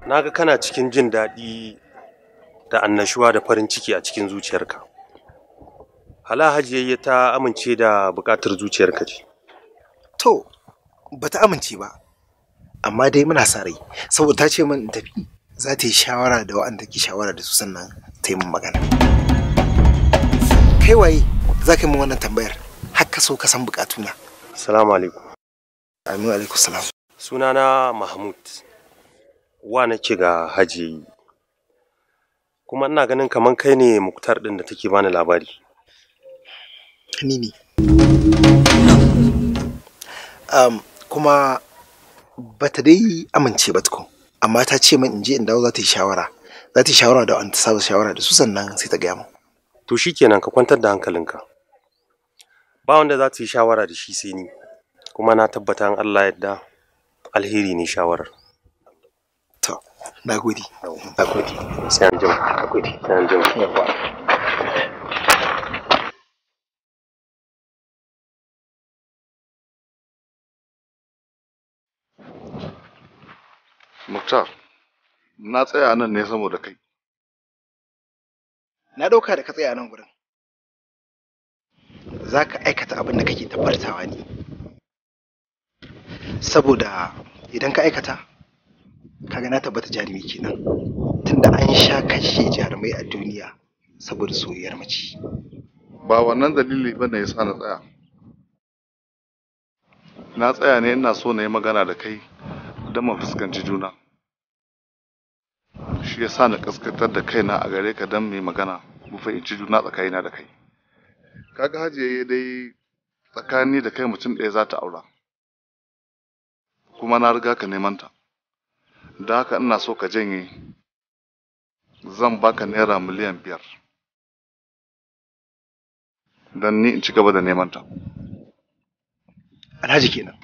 Naga kana cikin jin daɗi da annashuwa da farin ciki a cikin zuciyarka. Hala Hajiyayye ta amince da buƙatar zuciyarka ce. To, bata amince ba, amma dai muna sa rai, saboda ta ce min in tafi za ta yi shawara da wa'anda ke shawara da su sannan ta yi min magana. Kai waye za ka yi min wannan tambayar har ka so ka san buƙatuna? Salamu alaikum. Aminu alaikum salam. Sunana Mahmud. Wa nake ga Hajiyayye. Kuma ina ganin kaman kai ne Muktar ɗin da take bani labari. Ni ne. Kuma bata dai amince ba tukun, amma ta ce min in je in dawo za ta yi shawara. Za ta yi shawara da wanda ta saba shawara da su sannan sai ta gaya min. To shikenan, ka kwantar da hankalinka. Ba wanda za ta yi shawara da shi sai ni. Kuma na tabbata in Allah yadda alheri ne shawarar. To, na gode. Na gode. Sai an jima. Na gode. Sai an jima. Yawwa. Muktar, na tsaya nan ne saboda kai. Na ɗauka da ka tsaya nan gurin. Za ka aikata abin da kake tabbatarwa ne. Saboda idan ka aikata, kaga na tabbata jarumi kenan. Tunda an sha kashe jarumai a duniya saboda soyayyar mace. Ba wannan dalili ba ne ya sa na tsaya. Na tsaya ne ina so na yi magana da kai don mu fuskanci juna. Shi ya sa na kaskantar da kaina a gare ka don mu yi magana mu fahimci juna tsakanina da kai. Kaga Hajiya dai tsakani da kai mutum ɗaya za ta aura. Kuma na riga ka neman ta. Da haka ina so ka janye, zan baka naira 5,000,000. Don ni in ci gaba da neman ta. Alhaji kenan,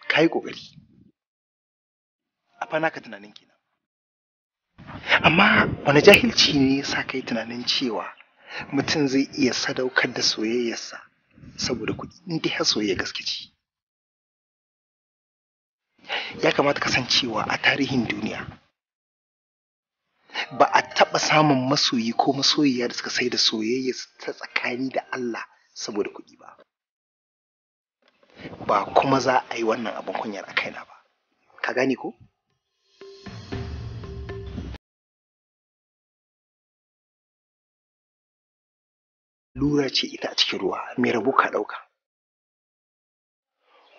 ka yi ƙoƙari. A fa naka tunanin kenan. Amma wani jahilci ne ya sa kai tunanin cewa mutum zai iya sadaukar da soyayyarsa saboda kuɗi in dai har soyayya gaske ce. Ya kamata ka san cewa a tarihin duniya ba a taɓa samun masoyi ko masoyiya da suka sai da soyayya ta tsakani da Allah saboda kuɗi ba. Ba kuma za a yi wannan abin kunyar a kaina ba. Ka gane ko? Lura ce ita a cikin ruwa, mai rabo ka ɗauka.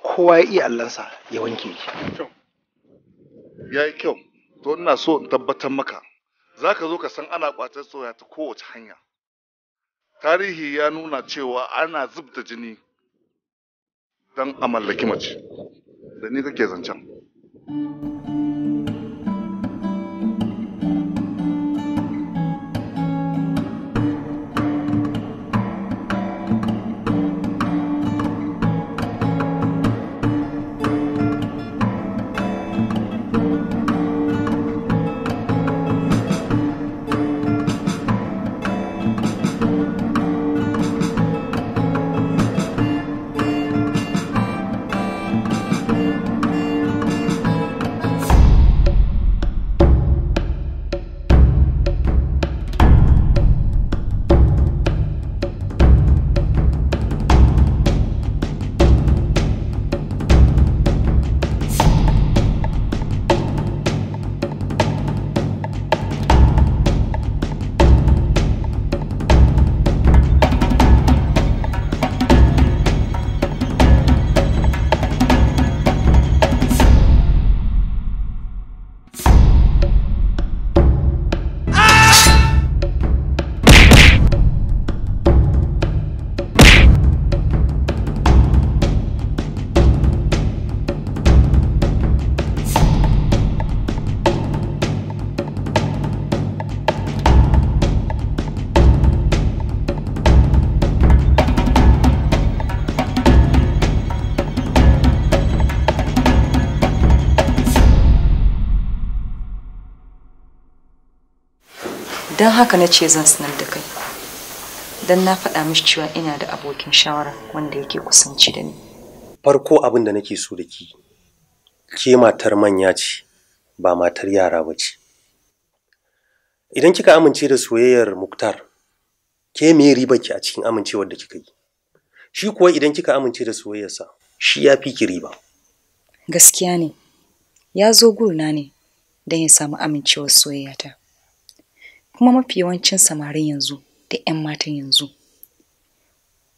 Kowa ya iya allansa ya wanke shi. Ya yi kyau, to ina so in tabbatar maka, za ka zo ka san ana ƙwatar soya ta kowace hanya. Tarihi ya nuna cewa ana zub da jini don a mallaki mace, da ni kake zancen. Don haka na ce zan sanar da kai. Don na faɗa mishi cewa ina da abokin shawara wanda yake kusanci da ni. Farko abin da nake so da ki, ke matar manya ce, ba matar yara ba ce. Idan kika amince da soyayyar Muktar, ke me riba ki a cikin amincewar da kika yi? Shi kuwa idan kika amince da soyayyarsa, shi ya fi ki riba. Gaskiya ne, ya zo gurna ne don ya samu amincewar soyayyata. Kuma mafi yawancin samarin yanzu da 'yan matan yanzu,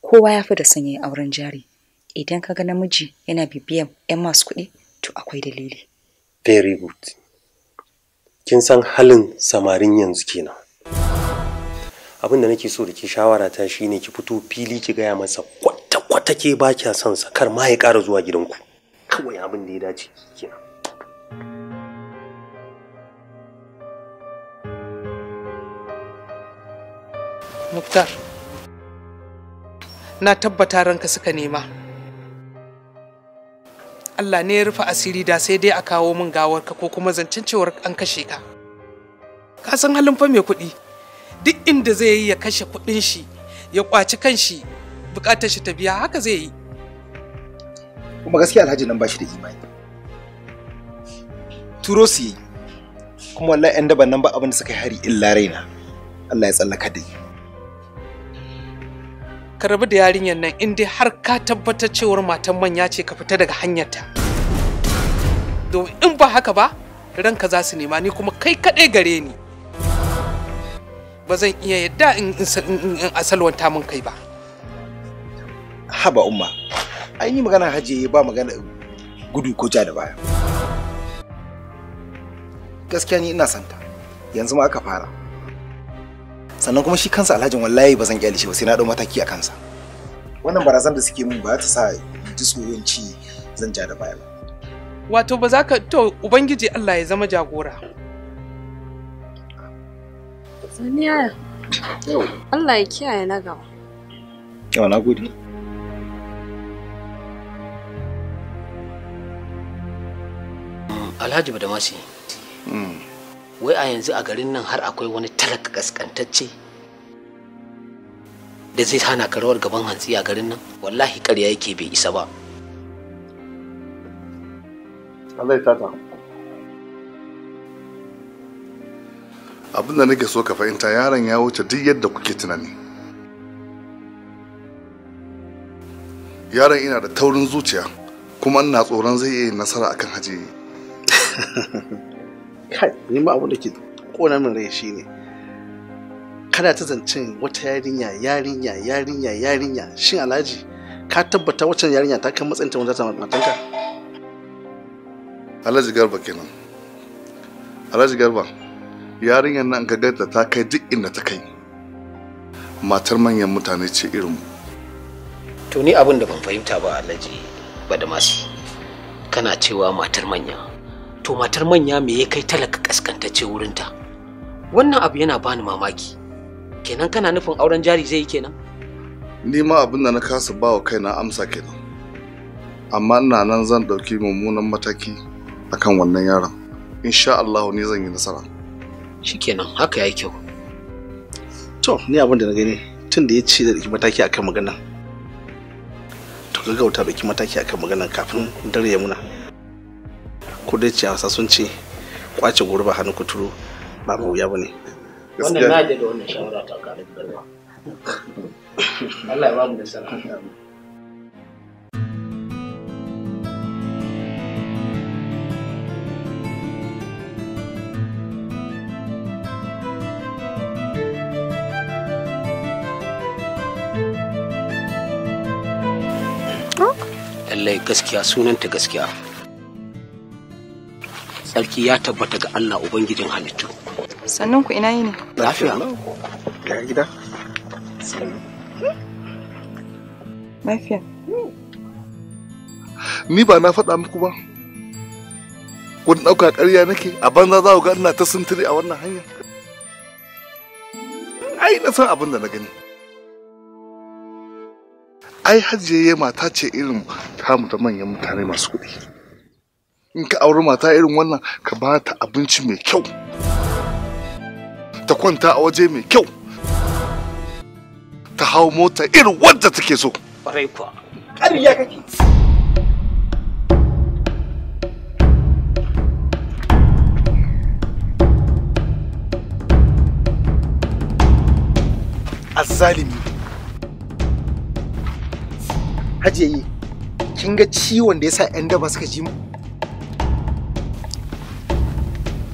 kowa ya fi da son ya yi auren jari. Idan ka ga namiji yana bibiyan 'yan masu kuɗi, to akwai dalili. Very good. Kin san halin samarin yanzu kenan. Abin da nake so da ke shawara ta shine ki fito fili ki gaya masa kwata-kwata ke ba kya son sa, kar ma ya ƙara zuwa gidanku. Kawai abin da ya dace kenan. Muktar, na tabbata ranka suka nema. Allah ne ya rufe asiri, da sai dai a kawo min gawarka ko kuma zancen cewar an kashe ka. Ka san halin fa mai kuɗi, duk inda zai yi ya kashe kuɗin shi, ya ƙwaci kanshi, buƙatar shi ta biya, haka zai yi. Kuma gaskiya Alhaji nan ba shi da imani. Turo su yi, kuma wallahi 'yan daban nan ba abin da suka yi hari illa raina. Allah ya tsallaka da yi. Ka rabu da yarinyar nan in dai har ka tabbatar cewar matan manya ce, ka fita daga hanyarta. Domin in ba haka ba, ranka za su nema, ni kuma kai kaɗai gare ni. Ba zan iya yadda in asalwanta min kai ba. Haba Umma, an yi magana Hajiya ba magana gudu ko ja da baya. Gaskiya ni ina santa, yanzu ma aka fara. Sannan kuma shi kansa Alhajin wallahi ba zan kyale shi ba, sai na ɗau mataki a kansa. Wannan barazan da suke min ba ta sa ji tsoron ci zan ja da baya ba. Wato ba za ka, to Ubangiji Allah ya zama jagora. Sani yaya. Allah ya kiyaye na gaba. Yawa, na gode. Alhaji Badamasi, wai a yanzu a garin nan har akwai wani talaka kaskantacce da zai hana ka rawar gaban hantsi a garin nan? Wallahi ƙarya yake, bai isa ba. Allah ya tata. Abin da nake so ka fahimta, yaron ya wuce duk yadda kuke tunani. Yaron ina da taurin zuciya, kuma ina tsoron zai iya yin nasara akan Haji. Kai, ni ma abin da ke kona min rai shine kada ta zancen wata yarinya yarinya yarinya yarinya. Shin Alhaji, ka tabbata waccan yarinya ta kan matsayin ta wanda ta matanka? Alhaji Garba kenan. Alhaji Garba, yarinyar nan ka ganta ta kai duk inda ta kai. Matar manyan mutane ce irin mu. To ni abin da ban fahimta ba, Alhaji Badamasi, kana cewa matar manya. To matar manya me ya kai talaka kaskantacce wurinta? Wannan abu yana bani mamaki. Kenan kana nufin auren jari zai yi kenan? Ni ma abin da na kasa bawa kaina amsa kenan. Amma ina nan zan ɗauki mummunan mataki akan wannan yaron. Insha Allah ni zan yi nasara. Shikenan, haka yayi kyau. To ni abin da na gani, tun da ya ce da ɗauki mataki akan maganan, to gaggauta ɗauki mataki akan maganan kafin dare ya muna. Ko dai ce Hausa sun ce kwace goro ba hannun kuturu ba ma wuya bane. Wannan na da wannan shawara ta ka da Garba. Allah ya ba mu nasara. Lallai gaskiya sunanta gaskiya. Sarki ya tabbata ga Allah Ubangijin halittu. Sannan ku ina yini? Lafiya. Ga gida. Lafiya. Ni ba na faɗa muku ba. Kun ɗauka ƙarya nake, a banza za ku ga ina ta sintiri a wannan hanya. Ai na san abin da na gani. Ai Hajiya mata ce irin tamu ta manyan mutane masu kuɗi. In ka auri mata irin wannan, ka ba ta abinci mai kyau, ta kwanta a waje mai kyau, ta hau mota irin wadda take so. Ƙwarai kuwa. Ƙarya kake. Azzalimi. Hajiyayi, kin ga ciwon da yasa 'yan daba suka ji mu?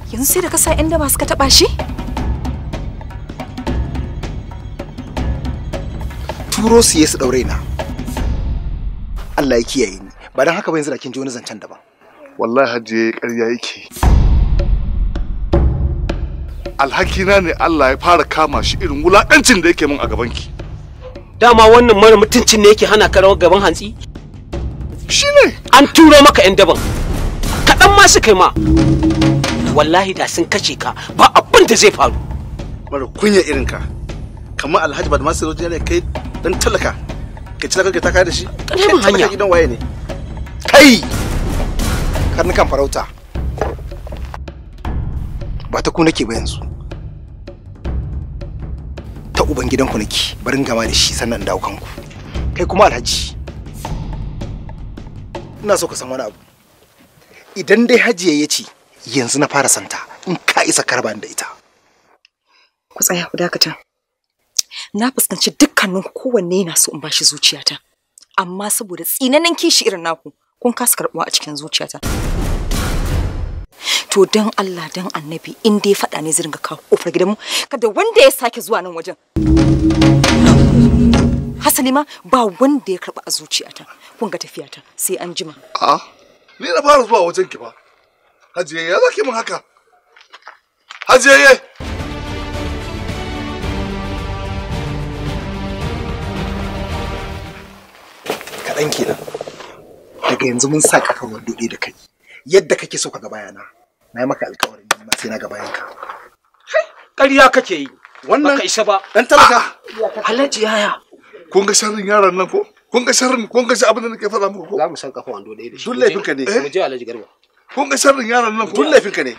Yanzu sai da ka sa 'yan daba suka taba shi? Turo su su daure na. Allah ya kiyaye ni. Ba dan haka ba yanzu da kin ji wani zancen daban. Wallahi Hajiyayi ƙarya yake. Alhakina ne Allah ya fara kama shi irin wulakancin da yake min a gabanki. Dama wannan mara mutuncin ne yake hana ka rawar gaban hantsi? Shine. An turo maka 'yan daban. Kaɗan ma suka yi ma. Wallahi da sun kashe ka ba abin da zai faru. Mara kunya irin ka. Kamar Alhaji Badamasi Rojo ne kai dan talaka. Ka ci talaka ta kai da shi. Ƙaramin hanya. Gidan waye ne? Kai! Karnukan farauta. Ba ta ku nake ba yanzu. Ta uban gidanku nake, barin gama da shi sannan in dawo kanku. Kai kuma Alhaji. Ina so ka san wani abu. Idan dai Hajiya ya ce yanzu na fara santa, in ka isa karba da ita. Ku tsaya ku dakata. Na fuskanci dukkanin kowanne yana so in bashi zuciyata. Amma saboda tsinannen kishi irin naku, kun kasa karɓuwa a cikin zuciyata. To dan Allah dan Annabi in dai faɗa ne zai ringa kawo kofar gidanmu kada wanda ya sake zuwa nan wajen. Hasali ma ba wanda ya karɓa a zuciyata. Kun ga tafiyata sai an jima. A'a, ni na fara zuwa wajen ki ba. Hajiya ya zaki min haka? Hajiya! Kaɗan kenan. Daga yanzu mun sa kafar wando ɗaya da kai. Yadda kake so ka ga bayana. Na yi maka alƙawarin ni ma sai na ga bayanka. Ƙarya kake yi. Wannan Baka isa ba. Dan talaka. Alhaji yaya. Kun ga sharrin yaran nan ko? Kun ga sharrin, kun ga abin da nake faɗa muku ko? Za mu san kafa wando ɗaya da shi. Duk laifinka ne. Mu je Alhaji Garba. Kun ga sharrin yaran nan ko? Duk laifinka ne.